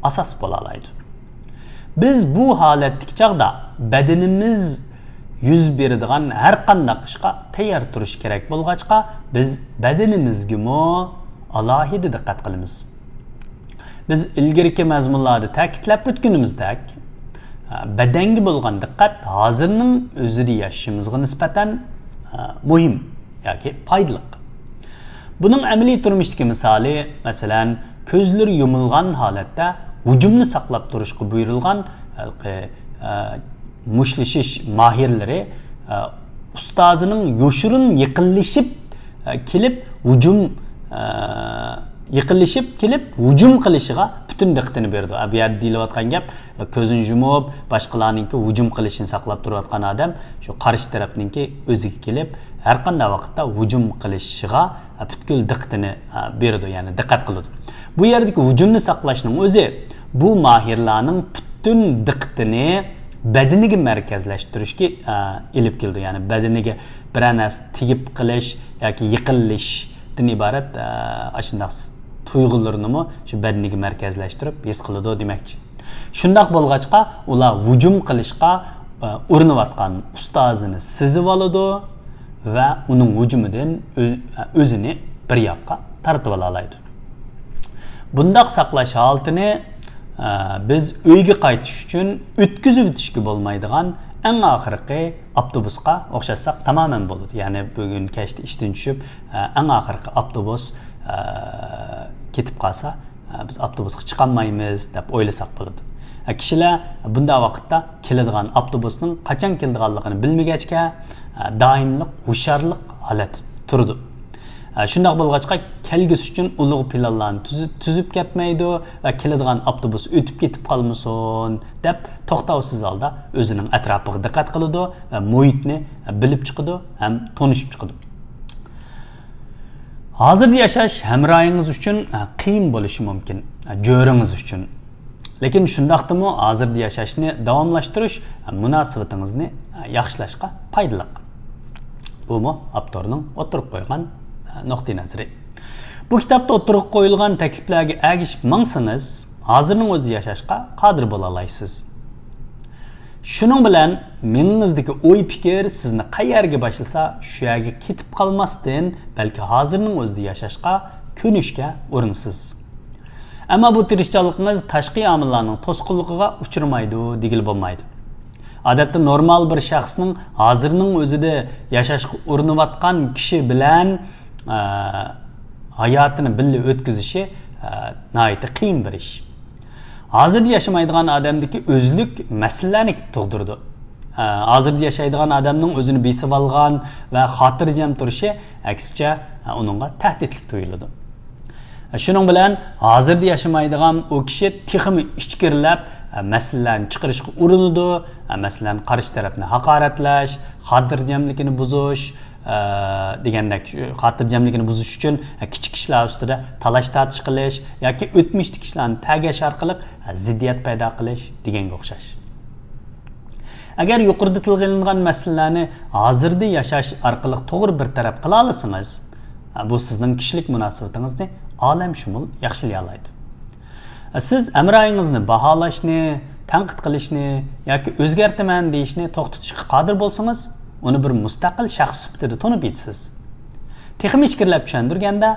ئاساس بولالايدۇ. بىز بۇ ھالەتتىكى چاغدا بەدىنىمىز يۈز بېرىدىغان ھەر قانداق ئىشقا تەييار تۇرۇش كېرەك بولغاچقا، بىز بەدىنىمىزگىمۇ ئالاھىدە دىققەت قىلىمىز. بىز ئىلگىرىكى مەزمۇنلاردا تەكىتلەپ ئۆتكىنىمىزدەك، بەدەنگە بولغان دىققەت ھازىرنىڭ ئۆزىدە ياشىشىمىزغا نىسبەتەن مۇھىم ياكى پايدىلىق. بۇنىڭ ئەمەلىي تۇرمۇشتىكى مىسالى، مەسىلەن، كۆزلىرى يۇمۇلغان ھالەتتە ھۇجۇمنى ساقلاپ تۇرۇشقا بۇيرۇلغان ھېلىقى، ئە، مۇشتلىشىش ماھىرلىرى، ئە، ئۇستازىنىڭ يوشۇرۇن يېقىنلىشىپ، ئە، كېلىپ ھۇجۇم، ئە، يېقىنلىشىپ كېلىپ ھۇجۇم قىلىشىغا پۈتۈن دىققىتىنى بېرىدۇ. ئە، بۇ يەردە دېيىلىۋاتقان گەپ، كۆزىنى يۇمۇپ، باشقىلارنىڭكى ھۇجۇم قىلىشىنى ساقلاپ تۇرۇۋاتقان ئادەم شۇ قارشى تەرەپنىڭكى ئۆزىگە كېلىپ، ھەر قانداق ۋاقىتتا ھۇجۇم قىلىشىغا پۈتكۈل دىققىتىنى بېرىدۇ، يەنى دىققەت قىلىدۇ. بۇ يەردىكى ھۇجۇمنى ساقلاشنىڭ ئۆزى بۇ ماھىرلارنىڭ پۈتۈن دىققىتىنى بەدىنىگە مەركەزلەشتۈرۈشكە ئېلىپ كېلىدۇ. يەنى بەدىنىگە بىرەر نەرسە تېگىپ قېلىش ياكى يېقىنلىشىش دىن ئىبارەت ئاشۇنداق تۇيغۇلىرىنىمۇ شۇ بەدىنىگە مەركەزلەشتۈرۈپ ھېس قىلىدۇ دېمەكچى. شۇنداق بولغاچقا، ئۇلار ھۇجۇم قىلىشقا ئۇرۇنۇۋاتقان ئۇستازىنى سېزىۋالىدۇ ۋە ئۇنىڭ ھۇجۇمىدىن ئۆزىنى بىر ياققا تارتىۋالالايدۇ. بۇنداق ساقلاش ھالىتىنى بىز ئۆيگە قايتىش ئۈچۈن ئۆتكۈزۈۋېتىشكە بولمايدىغان ئەڭ ئاخىرقى ئاپتوبۇسقا ئوخشاتساق تامامەن بولىدۇ. يەنى بۈگۈن كەچتە ئىشتىن چۈشۈپ، ئەڭ ئاخىرقى ئاپتوبۇس كېتىپ قالسا، بىز ئاپتوبۇسقا چىقالمايمىز دەپ ئويلىساق بولىدۇ. كىشىلەر بۇنداق ۋاقىتتا كېلىدىغان ئاپتوبۇسنىڭ قاچان كېلىدىغانلىقىنى بىلمىگەچكە، دائىملىق ھوشيارلىق ھالەتتە تۇرىدۇ. شۇنداق بولغاچقا، كەلگۈسى ئۈچۈن ئۇلۇغ پىلانلارنى تۈزۈ-، تۈزۈپ كەتمەيدۇ ۋە كېلىدىغان ئاپتوبۇس ئۆتۈپ كېتىپ قالمىسۇن دەپ توختاۋسىز ھالدا ئۆزىنىڭ ئەتراپىغا دىققەت قىلىدۇ ۋە مۇھىتنى بىلىپ چىقىدۇ ھەم تونۇشۇپ چىقىدۇ. ھازىردا ياشاش ھەمراھىڭىز ئۈچۈن قىيىن بولۇشى مۇمكىن، جۆرىڭىز ئۈچۈن. لېكىن شۇنداقتىمۇ ھازىردا ياشاشنى داۋاملاشتۇرۇش مۇناسىۋىتىڭىزنى ياخشىلاشقا پايدىلىق. بۇمۇ ئاپتورنىڭ ئوتتۇرىغا قويغان نۇقتىئى نەزىرى. بۇ كىتابتا ئوتتۇرىغا قويۇلغان تەكلىپلەرگە ئەگىشىپ ماڭسىڭىز، ھازىرنىڭ ئۆزىدە ياشاشقا قادىر بولالايسىز. شۇنىڭ بىلەن مېڭىڭىزدىكى ئوي-پىكىر سىزنى قەيەرگە باشلىسا، شۇ يەرگە كېتىپ قالماستىن، بەلكى ھازىرنىڭ ئۆزىدە ياشاشقا كۆنۈشكە ئۇرۇنىسىز. ئەمما بۇ تىرىشچانلىقىڭىز تاشقى ئامىللارنىڭ توسقۇنلۇقىغا ئۇچرىمايدۇ دېگىلى بولمايدۇ. ئادەتتە نورمال بىر شەخسنىڭ ھازىرنىڭ ئۆزىدە ياشاشقا ئۇرۇنۇۋاتقان كىشى بىلەن، ئە، ھاياتىنى بىللە ئۆتكۈزۈشى، ئە، ناھايىتى قىيىن بىر ئىش. ھازىردا ياشىمايدىغان ئادەمدىكى ئۆزلۈك مەسىلىلەرنى تۇغدۇرىدۇ. ئە، ھازىردا ياشايدىغان ئادەمنىڭ ئۆزىنى بېسىۋالغان ۋە خاتىرجەم تۇرۇشى، ئەكسىچە، ئە، ئۇنىڭغا تەھدىتلىك تۇيۇلىدۇ. شۇنىڭ بىلەن ھازىردا ياشىمايدىغان ئۇ كىشى تېخىمۇ ئىچكىرىلەپ، ئە، مەسىلىلەرنى چىقىرىشقا ئۇرۇنىدۇ، ئە، مەسىلەن، قارشى تەرەپنى ھاقارەتلەش، خاتىرجەملىكىنى بۇزۇش، ئە، دېگەندەك، شۇ خاتىرجەملىكىنى بۇزۇش ئۈچۈن، ئە، كىچىك ئىشلار ئۈستىدە تالاش-تارتىش قىلىش ياكى ئۆتمۈشتىكى ئىشلارنى تەگەش ئارقىلىق، ئە، زىددىيەت پەيدا قىلىش دېگەنگە ئوخشاش. ئەگەر يۇقىرىدا تىلغا ئېلىنغان مەسىلىلەرنى ھازىردا ياشاش ئارقىلىق توغرا بىر تەرەپ قىلالىسىڭىز، بۇ سىزنىڭ كىشىلىك مۇناسىۋىتىڭىزنى ئالەمشۇمۇل ياخشىلىيالايدۇ. سىز ھەمراھىڭىزنى باھالاشنى، تەنقىد قىلىشنى ياكى ئۆزگەرتىمەن دېيىشنى توختىتىشقا قادىر بولسىڭىز، ئۇنى بىر مۇستەقىل شەخس سۈپىتىدە تونۇپ يېتىسىز. تېخىمۇ ئىچكىرىلەپ چۈشەندۈرگەندە،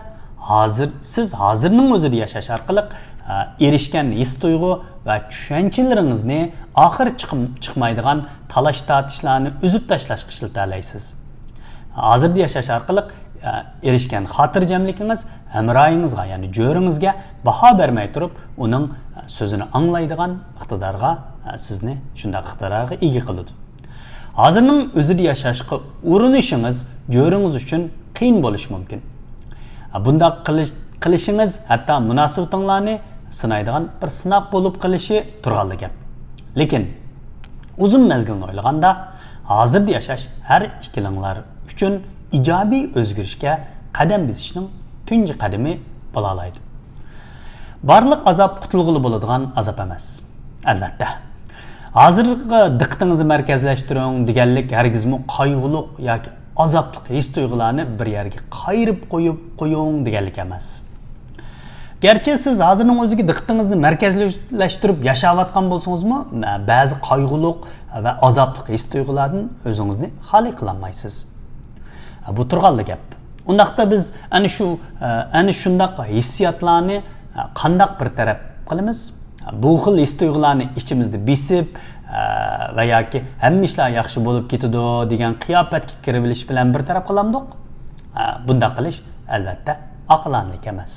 ھازىر، سىز ھازىرنىڭ ئۆزىدە ياشاش ئارقىلىق، ئە، ئېرىشكەن ھېس-تۇيغۇ ۋە چۈشەنچىلىرىڭىزنى ئاخىرى چىقىم-، چىقمايدىغان تالاش-تارتىشلارنى ئۈزۈپ تاشلاشقا ئىشلىتەلەيسىز. ھازىردا ياشاش ئارقىلىق، ئە، ئېرىشكەن خاتىرجەملىكىڭىز ھەمراھىڭىزغا، يەنى جۆرىڭىزگە باھا بەرمەي تۇرۇپ، ئۇنىڭ، ئە، سۆزىنى ئاڭلايدىغان ئىقتىدارغا، ئە، سىزنى شۇنداق ئىقتىدارغا ئىگە قىلىدۇ. ھازىرنىڭ ئۆزىدە ياشاشقا ئۇرۇنۇشىڭىز جۆرىڭىز ئۈچۈن قىيىن بولۇشى مۇمكىن. بۇنداق قىلىش-، قىلىشىڭىز ھەتتا مۇناسىۋىتىڭلارنى سىنايدىغان بىر سىناق بولۇپ قېلىشى تۇرغانلا گەپ. لېكىن ئۇزۇن مەزگىلنى ئويلىغاندا، ھازىردا ياشاش ھەر ئىككىلىڭلار ئۈچۈن ئىجابىي ئۆزگىرىشكە قەدەم بېسىشنىڭ تۇنجى قەدىمى بولالايدۇ. بارلىق ئازاب قۇتۇلغىلى بولىدىغان ئازاب ئەمەس. ئەلۋەتتە. ھازىرغا دىققىتىڭىزنى مەركەزلەشتۈرۈڭ دېگەنلىك ھەرگىزمۇ قايغۇلۇق ياكى ئازابلىق ھېس-تۇيغۇلارنى بىر يەرگە قايرىپ قويۇپ قويۇڭ دېگەنلىك ئەمەس. گەرچە سىز ھازىرنىڭ ئۆزىگە دىققىتىڭىزنى مەركەزلەشتۈرۈپ ياشاۋاتقان بولسىڭىزمۇ، بەزى قايغۇلۇق ۋە ئازابلىق ھېس-تۇيغۇلاردىن ئۆزىڭىزنى خالىي قىلالمايسىز. بۇ تۇرغانلا گەپ. ئۇنداقتا بىز ئەنە شۇ، ئەنە شۇنداق ھېسسىياتلارنى قانداق بىر تەرەپ قىلىمىز؟ بۇ خىل ھېس-تۇيغۇلارنى ئىچىمىزدە بېسىپ، ۋە ياكى ھەممە ئىشلار ياخشى بولۇپ كېتىدۇ دېگەن قىياپەتكە كىرىۋېلىش بىلەن بىر تەرەپ قىلامدۇق؟ بۇنداق قىلىش، ئەلۋەتتە، ئاقىلانىلىك ئەمەس.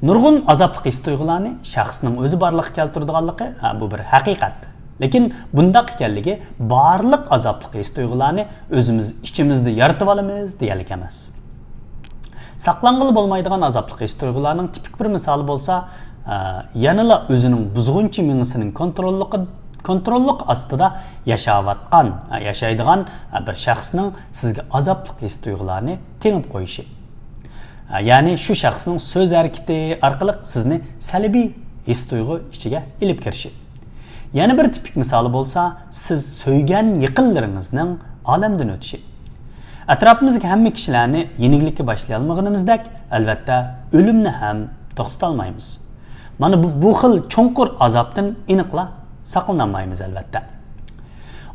نۇرغۇن ئازابلىق ھېس-تۇيغۇلارنى شەخسنىڭ ئۆزى بارلىققا كەلتۈرىدىغانلىقى، بۇ بىر ھەقىقەت. لېكىن بۇنداق ئىكەنلىكى بارلىق ئازابلىق ھېس-تۇيغۇلارنى ئۆزىمىز ئىچىمىزدە يارىتىۋالىمىز دېگەنلىك ئەمەس. ساقلانغىلى بولمايدىغان ئازابلىق ھېس-تۇيغۇلارنىڭ تىپىك بىر مىسالى بولسا، ئە، يەنىلا ئۆزىنىڭ بۇزغۇنچى مېڭىسىنىڭ كونتروللۇقى-، كونتروللۇق ئاستىدا ياشاۋاتقان، ئە، ياشايدىغان، ئە، بىر شەخسنىڭ سىزگە ئازابلىق ھېس-تۇيغۇلارنى تېڭىپ قويۇشى. ئە، يەنى شۇ شەخسنىڭ سۆز ھەرىكىتى ئارقىلىق سىزنى سەلبىي ھېس-تۇيغۇ ئىچىگە ئېلىپ كىرىشى. يەنە بىر تىپىك مىسالى بولسا، سىز سۆيگەن يېقىنلىرىڭىزنىڭ ئالەمدىن ئۆتۈشى. ئەتراپىمىزدىكى ھەممە كىشىلەرنى يېنىكلىككە باشلىيالمىغىنىمىزدەك، ئەلۋەتتە، ئۆلۈمنى ھەم توختىتالمايمىز. مانا بۇ، بۇ خىل چوڭقۇر ئازابتىن ئېنىقلا ساقلىنالمايمىز، ئەلۋەتتە.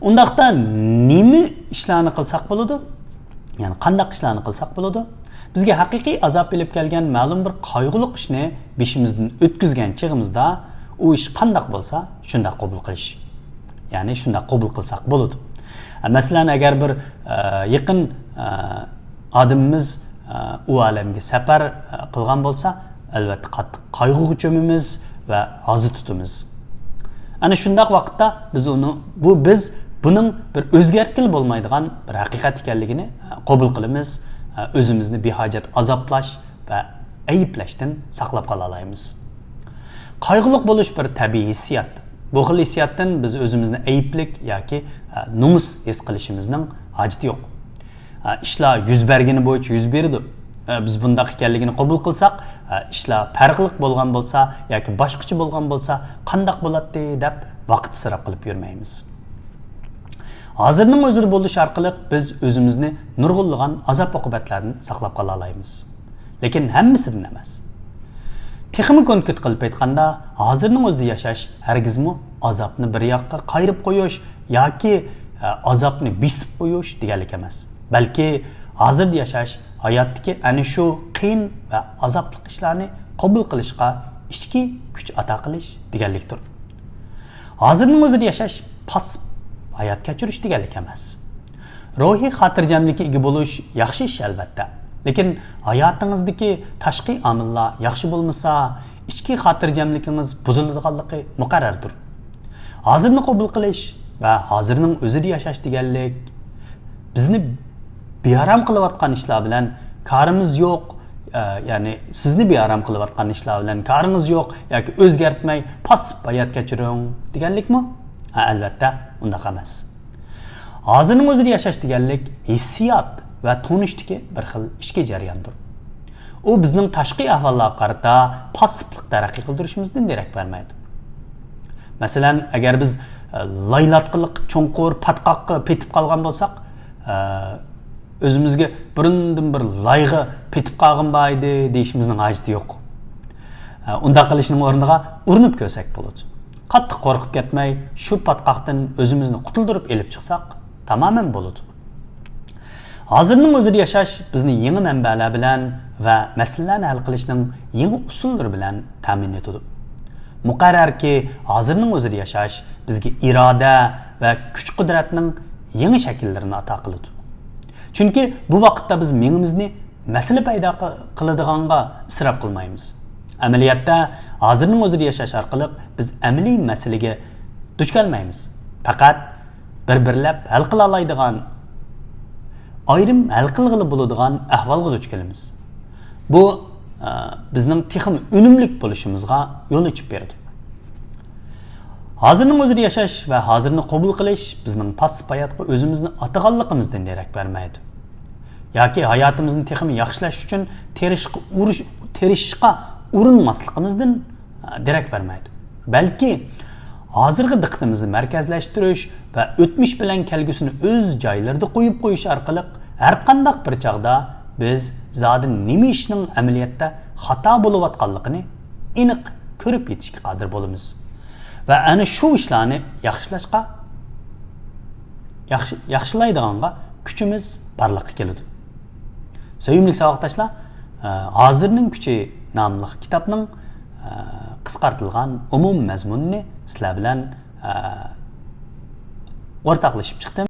ئۇنداقتا نېمە ئىشلارنى قىلساق بولىدۇ؟ يەنى قانداق ئىشلارنى قىلساق بولىدۇ؟ بىزگە ھەقىقىي ئازاب ئېلىپ كەلگەن مەلۇم بىر قايغۇلۇق ئىشنى بېشىمىزدىن ئۆتكۈزگەن چېغىمىزدا، ئۇ ئىش قانداق بولسا، شۇنداق قوبۇل قىلىش. يەنى شۇنداق قوبۇل قىلساق بولىدۇ. مەسىلەن، ئەگەر بىر، ئە، يېقىن، ئە، ئادىمىمىز، ئە، ئۇ ئالەمگە سەپەر، ئە، قىلغان بولسا، ئەلۋەتتە قاتتىق قايغۇغا چۆمىمىز ۋە ھازا تۇتىمىز. ئەنە شۇنداق ۋاقىتتا بىز ئۇنى، بۇ، بىز بۇنىڭ بىر ئۆزگەرتكىلى بولمايدىغان بىر ھەقىقەت ئىكەنلىكىنى، ئە، قوبۇل قىلىمىز، ئە، ئۆزىمىزنى بىھاجەت ئازابلاش ۋە ئەيىبلەشتىن ساقلاپ قالالايمىز. قايغۇلۇق بولۇش بىر تەبىئىي ھېسسىيات. بۇ خىل ھېسسىياتتىن بىز ئۆزىمىزنى ئەيىبلىك ياكى، ئە، نومۇس ھېس قىلىشىمىزنىڭ ھاجىتى يوق. ئە، ئىشلار يۈز بەرگىنى بويىچە يۈز بېرىدۇ. ئە، بىز بۇنداق ئىكەنلىكىنى قوبۇل قىلساق، ئە، ئىشلار پەرقلىق بولغان بولسا ياكى باشقىچە بولغان بولسا قانداق بولاتتى دەپ ۋاقىت ئىسراپ قىلىپ يۈرمەيمىز. ھازىرنىڭ ئۆزىدە بولۇش ئارقىلىق بىز ئۆزىمىزنى نۇرغۇنلىغان ئازاب-ئوقۇبەتلەردىن ساقلاپ قالالايمىز. لېكىن ھەممىسىدىن ئەمەس. تېخىمۇ كونكرېت قىلىپ ئېيتقاندا، ھازىرنىڭ ئۆزىدە ياشاش ھەرگىزمۇ ئازابنى بىر ياققا قايرىپ قويۇش ياكى، ئە، ئازابنى بېسىپ قويۇش دېگەنلىك ئەمەس. بەلكى ھازىردا ياشاش ھاياتتىكى ئەنە شۇ قىيىن ۋە ئازابلىق ئىشلارنى قوبۇل قىلىشقا ئىچكى كۈچ ئاتا قىلىش دېگەنلىكتۇر. ھازىرنىڭ ئۆزىدە ياشاش پاسسىپ ھايات كەچۈرۈش دېگەنلىك ئەمەس. روھىي خاتىرجەملىككە ئىگە بولۇش ياخشى ئىش، ئەلۋەتتە. لېكىن ھاياتىڭىزدىكى تاشقى ئامىللار ياخشى بولمىسا، ئىچكى خاتىرجەملىكىڭىز بۇزۇلىدىغانلىقى مۇقەررەردۇر. ھازىرنى قوبۇل قىلىش ۋە ھازىرنىڭ ئۆزىدە ياشاش دېگەنلىك بىزنى بىئارام قىلىۋاتقان ئىشلار بىلەن كارىمىز يوق، ئە، يەنى سىزنى بىئارام قىلىۋاتقان ئىشلار بىلەن كارىڭىز يوق ياكى ئۆزگەرتمەي پاسسىپ ھايات كەچۈرۈڭ دېگەنلىكمۇ؟ ھە، ئەلۋەتتە، ئۇنداق ئەمەس. ھازىرنىڭ ئۆزىدە ياشاش دېگەنلىك ھېسسىيات ۋە تونۇشتىكى بىر خىل ئىچكى جەرياندۇر. ئۇ بىزنىڭ تاشقى ئەھۋاللارغا قارىتا پاسسىپلىق تەرەققىي قىلدۇرۇشىمىزدىن دېرەك بەرمەيدۇ. مەسىلەن، ئەگەر بىز، ئە، لايلاتقۇلۇق چوڭقۇر پاتقاققا پېتىپ قالغان بولساق، ئە، ئۆزىمىزگە بۇرۇندىن بىر لايغا پېتىپ قالغىنىم بار ئىدى دېيىشىمىزنىڭ ھاجىتى يوق. ئە، ئۇنداق قىلىشنىڭ ئورنىغا ئۇرۇنۇپ كۆرسەك بولىدۇ. قاتتىق قورقۇپ كەتمەي، شۇ پاتقاقتىن ئۆزىمىزنى قۇتۇلدۇرۇپ ئېلىپ چىقساق، تامامەن بولىدۇ. ھازىرنىڭ ئۆزىدە ياشاش بىزنى يېڭى مەنبەلەر بىلەن ۋە مەسىلىلەرنى ھەل قىلىشنىڭ يېڭى ئۇسۇللىرى بىلەن تەمىن ئېتىدۇ. مۇقەررەركى، ھازىرنىڭ ئۆزىدە ياشاش بىزگە ئىرادە ۋە كۈچ-قۇدرەتنىڭ يېڭى شەكىللىرىنى ئاتا قىلىدۇ. چۈنكى بۇ ۋاقىتتا بىز مېڭىمىزنى مەسىلە پەيدا قىلىدىغانغا ئىسراپ قىلمايمىز. ئەمەلىيەتتە، ھازىرنىڭ ئۆزىدە ياشاش ئارقىلىق بىز ئەمەلىي مەسىلىگە دۇچ كەلمەيمىز. پەقەت بىر-بىرلەپ ھەل قىلالايدىغان، ئايرىم ھەل قىلغىلى بولىدىغان ئەھۋالغا دۇچ كېلىمىز. بۇ، ئە، بىزنىڭ تېخىمۇ ئۈنۈملۈك بولۇشىمىزغا يول ئېچىپ بېرىدۇ. ھازىرنىڭ ئۆزىدە ياشاش ۋە ھازىرنى قوبۇل قىلىش بىزنىڭ پاسسىپ ھاياتقا ئۆزىمىزنى ئاتىغانلىقىمىزدىن دېرەك بەرمەيدۇ. ياكى ھاياتىمىزنى تېخىمۇ ياخشىلاش ئۈچۈن تىرىشقا ئۇرۇش-، تىرىشىشقا ئۇرۇنماسلىقىمىزدىن، ئە، دېرەك بەرمەيدۇ. بەلكى ھازىرغا دىققىتىمىزنى مەركەزلەشتۈرۈش ۋە ئۆتمۈش بىلەن كەلگۈسىنى ئۆز جايلىرىدا قويۇپ قويۇش ئارقىلىق ھەرقانداق بىر چاغدا بىز زادى نېمە ئىشنىڭ ئەمەلىيەتتە خاتا بولۇۋاتقانلىقىنى ئېنىق كۆرۈپ يېتىشكە قادىر بولىمىز. ۋە ئەنە شۇ ئىشلارنى ياخشىلاشقا، ياخشى، ياخشىلايدىغانغا كۈچىمىز بارلىققا كېلىدۇ. سۆيۈملۈك ساۋاقداشلار، ئە، ھازىرنىڭ كۈچى ناملىق كىتابنىڭ، ئە، قىسقارتىلغان ئومۇمىي مەزمۇنىنى سىلەر بىلەن، ئە، ئورتاقلىشىپ چىقتىم.